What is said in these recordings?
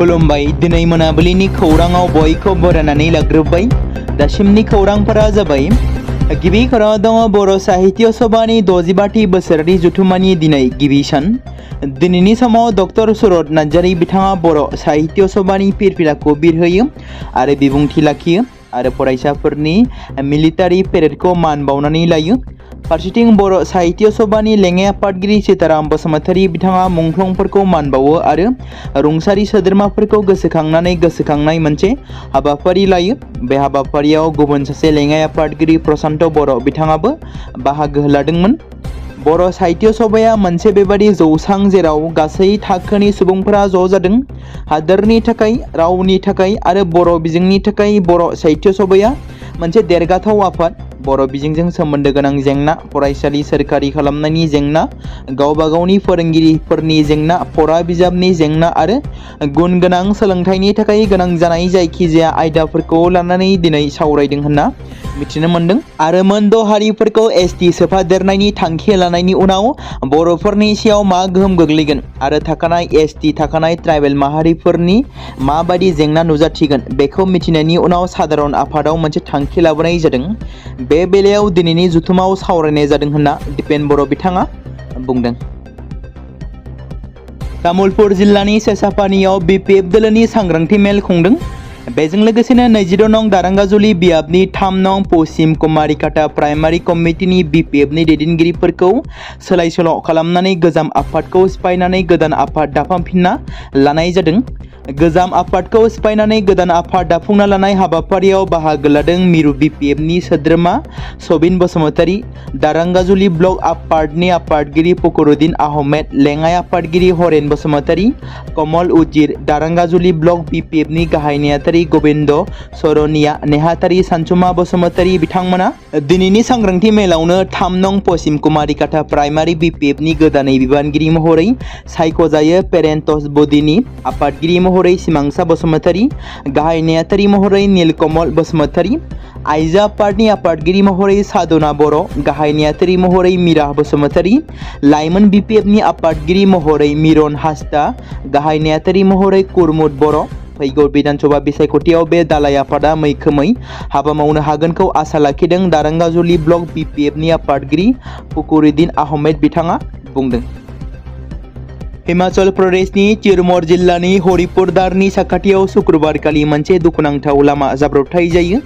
खुलुमबाय दिनै मोनाबिलिनि खौराङाव बयखौ बरायनानै लाग्रोबाय। दासिमनि खौरांफोरा जाबाय गिबि खौराङाव दङ बर' साहित्य सभानि 65थि बोसोरारि जथुम्मानि दिनै गिबि सान। दिनैनि समाव डक्टर सुरत नार्जारी बिथाङा बर' साहित्य सभानि फिरफिलाखौ बिरहोयो आरो बिबुंथि लाखियो आरो फरायसाफोरनि मिलिटारि पेरेडखौ मान बावनानै लायो। फारसेथिं बर' साहित्य सभानि लेङाइ आफादगिरि सीताराम बसुमतारी बिथाङा मुंख्लंफोरखौ मान बावो आरो रुंसारि सोद्रोमाफोरखौ गोसोखांनानै गोसोखांनाय मोनसे हाबाफारि लायो। बे हाबाफारियाव गुबुन सासे लेङाइ आफादगिरि प्रशान्त बर' बिथाङाबो बाहागो लादोंमोन। बर' साहित्य सभाया मोनसे बेबादि जौसां जेराव गासै थाखोनि सुबुंफोरा ज' जादों। हादोरनि थाखाय, रावनि थाखाय आरो बर' बिजोंनि थाखाय बर' साहित्य सभाया मोनसे देरगाथाव आफाद। बर' बिजोंजों सोमोन्दो गोनां जेंना, फरायसालि सोरखारि खालामनायनि जेंना, गावबा गावनि फोरोंगिरिफोरनि जेंना, फरा बिजाबनि जेंना आरो गुन गोनां सोलोंथाइनि थाखाय गोनां जानाय जायखिजाया आयदाफोरखौ लानानै दिनै सावरायदों होनना मिथिनो मोन्दों। आरो मोनद' हारिफोरखौ एसटि सोफादेरनायनि थांखि लानायनि उनाव बर'फोरनि सायाव मा गोहोम गोग्लैगोन आरो थाखानाय एसटि थाखानाय ट्राइबेल माहारिफोरनि माबादि जेंना नुजाथिगोन बेखौ मिथिनायनि उनाव साधारन आफादाव मोनसे थांखि लाबोनाय जादों। बे बेलायाव दिनैनि जथुमाव सावरायनाय जादों होनना दिपेन बर' बिथाङा बुंदों। तामुलपुर जिल्लानि सेसापानियाव बिपिएफ दोलोनि सांग्रांथि मेल खुंदों। बेजों लोगोसेनो 22 नं दारांगाजुलि बियाबनि 3 नं पश्चिम कुमारिकाटा प्राइमारि कमिटिनि बिपिएफनि दैदेनगिरिफोरखौ सोलाय सोल' खालामनानै गोजाम आफादखौ सिफायनानै गोदान आफाद दाफामफिनना लानाय जादों। गोजाम आफादखौ सिफायनानै गोदान आफाद दाफुंना लानाय हाबाफारियाव बाहागो लादों मिरु बिपिएफनि सोद्रोमा सबिन बसुमतारी, दारांगाजुलि ब्लक आफादनि आफादगिरि फखरुद्दिन आहमेद, लेङाइ आफादगिरि हरेन बसुमतारी, कमल उजिर, दारांगाजुलि ब्लक बिपिएफनि गाहाय नेहाथारि गबिन्द सरनिया, नेहाथारि सानसुमा बसुमतारी बिथांमोना दिनैनि सांग्रांथि मेलावनो 3 नं पश्चिम कुमारिकाटा प्राइमारि बिपिएफनि गोदानै बिबानगिरि महरै सायख'जायो पेरेन्टस बडिनि आफादगिरि महरै सिमांसा बसुमतारी, गाहाय नेहाथारि महरै नीलकमल बसुमतारी, आइजो आफादनि आफादगिरि महरै साधना बर', गाहाय नेहाथारि महरै मीरा बसुमतारी, लाइमोन बिपिएफनि आफादगिरि महरै मिरन हासदा, गाहाय नेहाथारि महरै कुरमुद बर'। फैगौ विधानसभा बिसायख'थियाव बे दालाइ आफादा मैखोमै हाबा मावनो हागोनखौ आसा लाखिदों दारांगाजुलि ब्लक बिपिएफनि आफादगिरि फखरुद्दिन आहमेद बिथाङा बुंदों। हिमाचल प्रदेशनि चिरमौर जिल्लानि हरिपुरदारनि साखाथियाव शुक्रबारखालि मोनसे दुखुनांथाव लामा जाब्रबथाय जायो।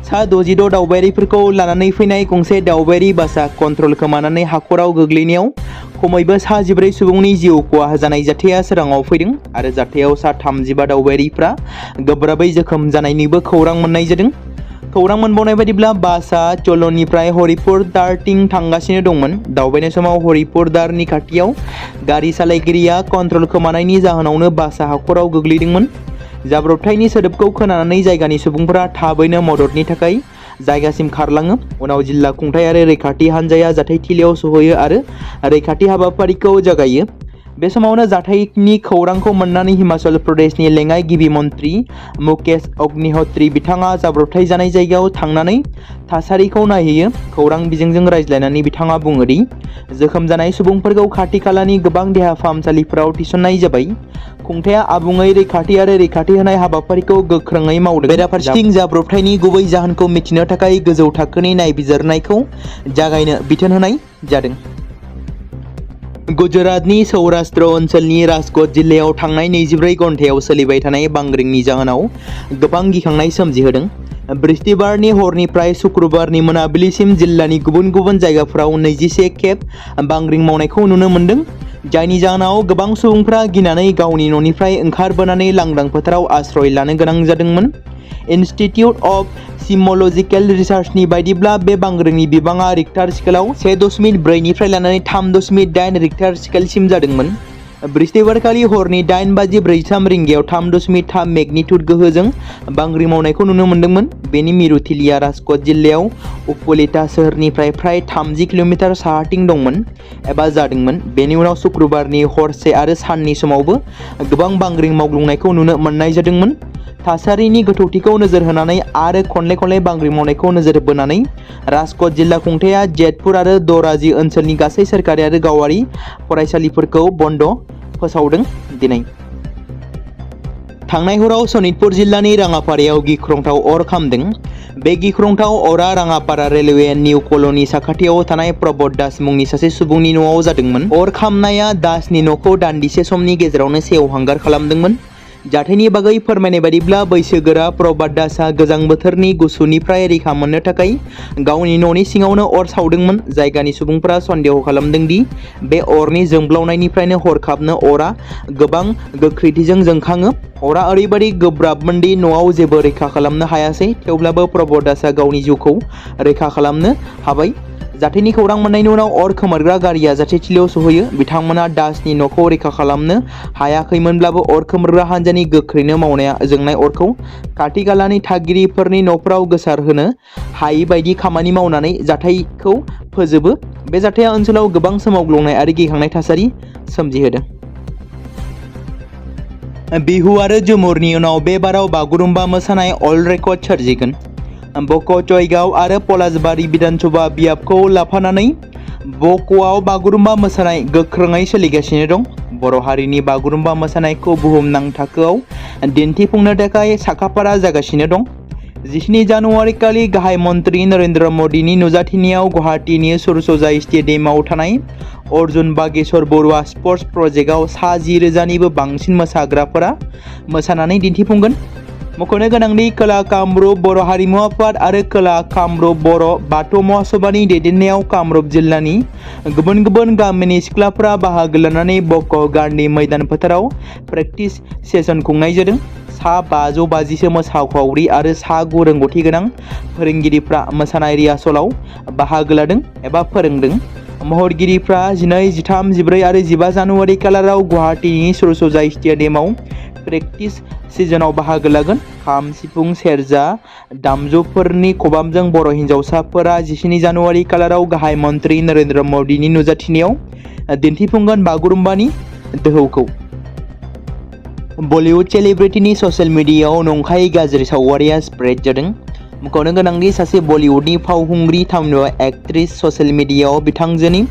सा 66 दावबायारिफोरखौ लानानै फैनाय गंसे दावबायारि बासआ कन्ट्रल खोमानानै हाखराव गोग्लैनायाव खमैबो सा 14 सुबुंनि जिउ खहा जानाय जाथाया सोराङाव फैदों आरो जाथायाव सा 35 दावबायारिफ्रा गोब्राबै जोखोम जानायनिबो खौरां मोननाय जादों। खौरां मोनबावनाय बायदिब्ला बासआ चलननिफ्राय हरिपुरदारथिं थांगासिनो दंमोन। दावबायनाय समाव हरिपुरदारनि खाथियाव गारि सालायगिरिया कन्ट्रल खोमानायनि जाहोनावनो बासआ हाखराव गोग्लैदोंमोन। जाब्रबथायनि सोदोबखौ खोनानानै जायगानि सुबुंफोरा थाबैनो मददनि थाखाय जायगासिम खारलाङो। उनाव जिल्ला खुंथाय आरो रैखाथि हान्जाया जाथायथिलियाव सहैयो आरो रैखाथि हाबाफारिखौ जागायो। बे समावनो जाथायनि खौरांखौ मोननानै हिमाचल प्रदेशनि लेङाइ गिबि मन्थ्रि मुकेश अग्निहोत्री बिथाङा जाब्रबथाय जानाय जायगायाव थांनानै थासारिखौ नायहैयो। खौरां बिजोंजों रायज्लायनानै बिथाङा बुङो दि जोखोम जानाय सुबुंफोरखौ खाथि खालानि गोबां देहा फाहामसालिफोराव थिसननाय जाबाय। खुंथाया आबुङै रैखाथि आरो रैखाथि होनाय हाबाफारिखौ गोख्रोङै मावदों। बेराफारसेथिं जाब्रबथायनि गुबै जाहोनखौ मिथिनो थाखाय गोजौ थाखोनि नायबिजिरनायखौ जागायनो बिथोन होनाय जादों। गुजरातनि सौराष्ट्र ओनसोलनि राजक'ट जिल्लायाव थांनाय 24 घन्टायाव सोलिबाय थानाय बांग्रिंनि जाहोनाव गोबां गिखांनाय सोमजिहोदों। बृहस्पतिबारनि हरनिफ्राय शुक्रबारनि मोनाबिलिसिम जिल्लानि गुबुन गुबुन जायगाफोराव 21 खेब बांग्रिं मावनायखौ नुनो मोन्दों, जायनि जाहोनाव गोबां सुबुंफ्रा गिनानै गावनि न'निफ्राय ओंखारबोनानै लांदां फोथाराव आश्रय लानो गोनां जादोंमोन। इनस्टिट्यूट अफ सिस्मोलजिकेल रिसार्चनि बायदिब्ला बे बांग्रिंनि बिबाङा रिक्टार स्केलाव 1.4 निफ्राय लानानै 3.8 रिक्टार स्केलसिम जादोंमोन। बृहस्पतिबारखालि हरनि 8:43 रिंगायाव 3.3 मेगनिट्युड गोहोजों बांग्रिं मावनायखौ नुनो मोन्दोंमोन। बेनि मिरुथिलिया राजक'ट जिल्लायाव उपलेटा सोहोरनिफ्राय फ्राय 30 किल'मिटार साहाथिं दंमोन एबा जादोंमोन। बेनि उनाव शुक्रबारनि हरसे आरो साननि समावबो गोबां बांग्रिं मावग्लुंनायखौ नुनो मोननाय जादोंमोन। थासारिनि गोथौथिखौ नोजोर होनानै आरो खनले खनले बांग्रिं मावनायखौ नोजोर बोनानै राजक'ट जिल्ला खुंथाया जेतपुर आरो धराजी ओनसोलनि गासै सोरखारि आरो गावारि फरायसालिफोरखौ बन्द' फोसावदों। दिनै थांनाय हराव सनितपुर जिल्लानि राङापारायाव गिख्रंथाव अर खामदों। बे गिख्रंथाव अरा राङापारा रेलवे निउ कल'नि साखाथियाव थानाय प्रबोध दास मुंनि सासे सुबुंनि न'आव जादोंमोन। अर खामनाया दासनि न'खौ दान्दिसे समनि गेजेरावनो सेवहांगार खालामदोंमोन। जाथायनि बागै फोरमायनाय बायदिब्ला बैसोगोरा प्रबोध दासआ गोजां बोथोरनि गुसुनिफ्राय रैखा मोननो थाखाय गावनि न'नि सिङावनो अर सावदोंमोन। जायगानि सुबुंफोरा सन्देह खालामदों दि बे अरनि जोंब्लावनायनिफ्रायनो हरखाबनो अरा गोबां गोख्रैथिजों जोंखाङो। अरा ओरैबायदि गोब्राबमोन दि न'आव जेबो रैखा खालामनो हायासै। थेवब्लाबो प्रबोध दासआ गावनि जिउखौ रैखा खालामनो हाबाय। जाथायनि खौरां मोननायनि उनाव अर खोमोरग्रा गारिया जाथायथिलियाव सौहैयो। बिथांमोना दासनि न'खौ रैखा खालामनो हायाखैमोनब्लाबो अर खोमोरग्रा हान्जानि गोख्रैनो मावनाया जोंनाय अरखौ खाथि खालानि थागिरिफोरनि न'फोराव गोसारहोनो हायि बायदि खामानि मावनानै जाथायखौ फोजोबो। बे जाथाया ओनसोलाव गोबां सोमावग्लुंनाय आरो गिखांनाय थासारि सोमजिहोदों। बिहु आरो झुमुरनि उनाव बे बाराव बागुरुम्बा मोसानाय अल्ड रेकर्ड सोरजिगोन। बक'चयगाव आरो पलासबारि बिधानसभा बियाबखौ लाफानानै बक'आव बागुरुम्बा मोसानाय गोख्रोङै सोलिगासिनो दं। बर' हारिनि बागुरुम्बा मोसानायखौ बुहुमनां थाखोआव दिन्थिफुंनो थाखाय साखाफारा जागासिनो दं। 17 जानुवारि खालि गाहाय मन्त्रि नरेन्द्र मदिनि नुजाथिनायाव गुवाहाटीनि सुरसजाय स्टेडियामाव थानाय अर्जुन बागेश्वर बरुवा स्पर्ट्स प्रजेक्टआव सा 10,000निबो बांसिन मोसाग्राफोरा मोसानानै दिन्थिफुंगोन। मख'नो गोनांदि खोला कामरुप बर' हारिमु आफाद आरो खोला कामरुप बर' बाथौ महासभानि दैदेननायाव कामरुप जिल्लानि गुबुन गुबुन गामिनि सिख्लाफोरा बाहागो लानानै बक' गान्धी मैदान फोथाराव प्रेक्टिस सेसन खुंनाय जादों। सा 550सो मोसाखावरि आरो सा 9 रोंगौथि गोनां फोरोंगिरिफ्रा मोसानाय रिहार्सलाव बाहागो लादों एबा फोरोंदों। महरगिरिफ्रा 12, 13, 14 आरो 15 जानुवारि खालाराव गुवाहाटीनि सुरसजाय स्टेडियामाव प्रेक्टिस सिजनाव बाहागो लागोन। खाम, सिफुं, सेरजा दामजुफोरनि खबामजों बर' हिन्जावसाफोरा 17 जानुवारि खालाराव गाहाय मन्त्रि नरेन्द्र मदिनि नुजाथिनायाव दिन्थिफुंगोन बागुरुम्बानि दोहौखौ। बलिउड सेलिब्रिटिनि ससियेल मिडियायाव नंखाय गाज्रि सावगारिया स्प्रेड जादों। मख'नो गोनांदि सासे बलिउडनि फावखुंग्रि थामहिनबा एक्ट्रेस ससियेल मिडियायाव बिथांजोनि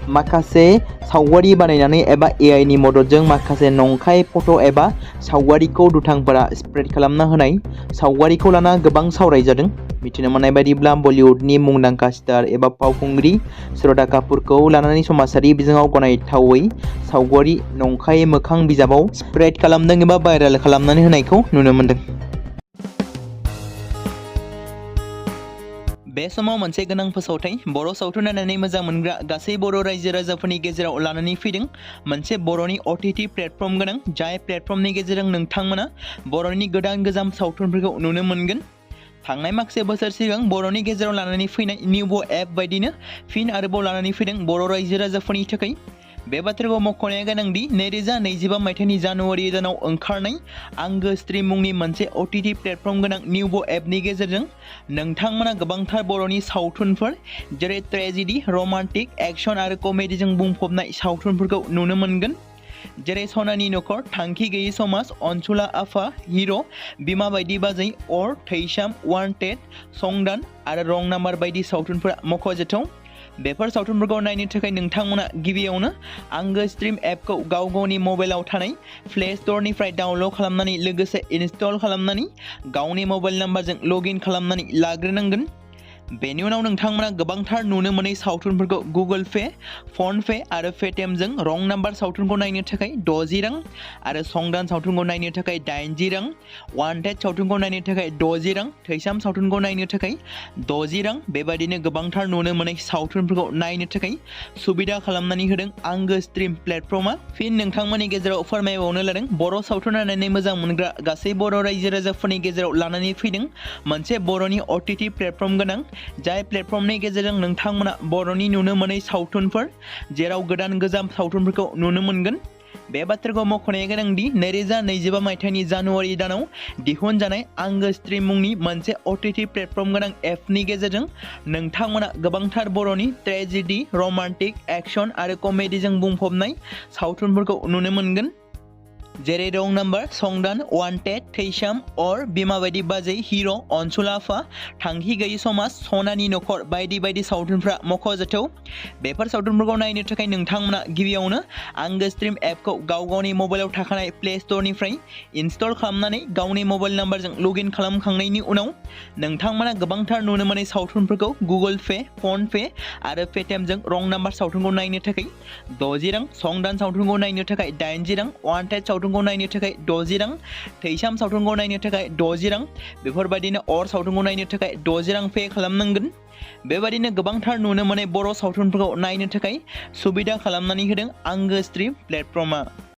माखासे सावगारि बानायनानै एबा AI नि मददजों माखासे नंखाय फट' एबा सावगारिखौ दुथांफोरा स्प्रेड खालामना होनाय सावगारिखौ लाना गोबां सावरायजादों। मिथिनो मोननाय बायदिब्ला बलिउडनि मुंदांखा स्टार एबा फावखुंग्रि श्रद्धा कापुरखौ लानानै समाजारि बिजोङाव गनायथावै सावगारि नंखाय मोखां बिजाबाव स्प्रेड खालामदों एबा भाइरेल खालामनानै होनायखौ नुनो मोनदों। बे समाव मोनसे गोनां फोसावथाय बर' सावथुन नायनानै मोजां मोनग्रा गासै बर' रायजो राजाफोरनि गेजेराव लानानै फैदों मोनसे बर'नि OTT प्लेटफर्म गोनां जाय प्लेटफर्मनि गेजेरजों नोंथांमोना बर'नि गोदान गोजाम सावथुनफोरखौ नुनो मोनगोन। थांनाय माखासे बोसोर सिगां बर'नि गेजेराव लानानै फैनाय निउबो एप बायदिनो फिन आरोबाव लानानै फैदों बर' रायजो राजाफोरनि थाखाय। बे बाथ्राखौ मख'नाया गोनांदि 2025 मायथाइनि जानुवारि दानाव ओंखारनाय आंगो स्ट्रिम मुंनि मोनसे OTT प्लेटफर्म गोनां निउबो एपनि गेजेरजों नोंथांमोना गोबांथार बर'नि सावथुनफोर जेरै ट्रेजेडि, रमान्टिक, एक्शन आरो कमेडिजों बुंफबनाय सावथुनफोरखौ नुनो मोनगोन। जेरै सनानि नखर, थांखि गैयै समाज, अनसुला आफा, हिर', बिमा बायदि बाजै, अर, थैसाम, वान्टेड, संदान आरो रं नाम्बार बायदि सावथुनफोरा मख'जाथाव। बेफोर सावथुनफोरखौ नायनो थाखाय नोंथांमोना गिबियावनो आंगो स्ट्रिम एपखौ गाव गावनि मबाइलाव थानाय प्ले स्ट'रनिफ्राय डाउनल'ड खालामनानै लोगोसे इनस्टल खालामनानै गावनि मबाइल नाम्बारजों लगइन खालामनानै लाग्रोनांगोन। बेनि उनाव नोंथांमोना गोबांथार नुनो मोनै सावथुनफोरखौ गुगोल पे, फन पे आरो पेटिएमजों रं नाम्बार सावथुनखौ नायनो थाखाय 60 रां आरो संदान सावथुनखौ नायनो थाखाय 80 रां, वान्टेड सावथुनखौ नायनो थाखाय 60 रां, थैसाम सावथुनखौ नायनो थाखाय 60 रां बेबायदिनो गोबांथार नुनो मोनै सावथुनफोरखौ नायनो थाखाय सुबिदा खालामनानै होदों आंगो स्ट्रिम प्लेटफर्मा। फिन नोंथांमोननि गेजेराव फोरमायबावनो लादों बर' सावथुन नायनानै मोजां मोनग्रा गासै बर' रायजो राजाफोरनि गेजेराव लानानै फैदों मोनसे बर'नि OTT प्लेटफर्म गोनां जाय प्लेटफर्मनि गेजेरजों नोंथांमोना बर'नि नुनो मोनै सावथुनफोर जेराव गोदान गोजाम सावथुनफोरखौ नुनो मोनगोन। बे बाथ्राखौ मख'नाया गोनांदि 2025 मायथाइनि जानुवारि दानाव दिहुनजानाय आंगो स्ट्रिम मुंनि मोनसे OTT प्लेटफर्म गोनां एपनि गेजेरजों नोंथांमोना गोबांथार बर'नि ट्रेजेडि, रमान्टिक, एक्शन आरो कमेडिजों बुंफबनाय सावथुनफोरखौ नुनो मोनगोन। जेरै रं नाम्बार, संदान, वान्टेड, थैसाम, अर, बिमा बायदि बाजै, हिर', अनसुलाफा, थांखि गैयि समाज, सनानि नखर बायदि बायदि सावथुनफ्रा मख'जाथाव। बेफोर सावथुनफोरखौ नायनो थाखाय नोंथांमोना गिबियावनो आंगो स्ट्रिम एपखौ गाव गावनि मबाइलाव थाखानाय प्ले स्ट'रनिफ्राय इनस्टल खालामनानै गावनि मबाइल नाम्बारजों लगइन खालामखांनायनि उनाव नोंथांमोना गोबांथार नुनो मोनै सावथुनफोरखौ गुगोल पे, फन पे आरो पेटिएमजों रं नाम्बार सावथुनखौ नायनो थाखाय 60 रां, संदान सावथुनखौ नायनो थाखाय 80 रां, वान्टेड सावथुनखौ नायनो थाखाय 60 रां, थैसाम सावथुनखौ नायनो थाखाय 60 रां, बेफोरबायदिनो अर सावथुनखौ नायनो थाखाय 60 रां पे खालामनांगोन। बेबायदिनो गोबांथार नुनो मोनै बर' सावथुनफोरखौ नायनो थाखाय सुबिदा खालामनानै होदों आंगो स्ट्रिम प्लेटफर्मआ।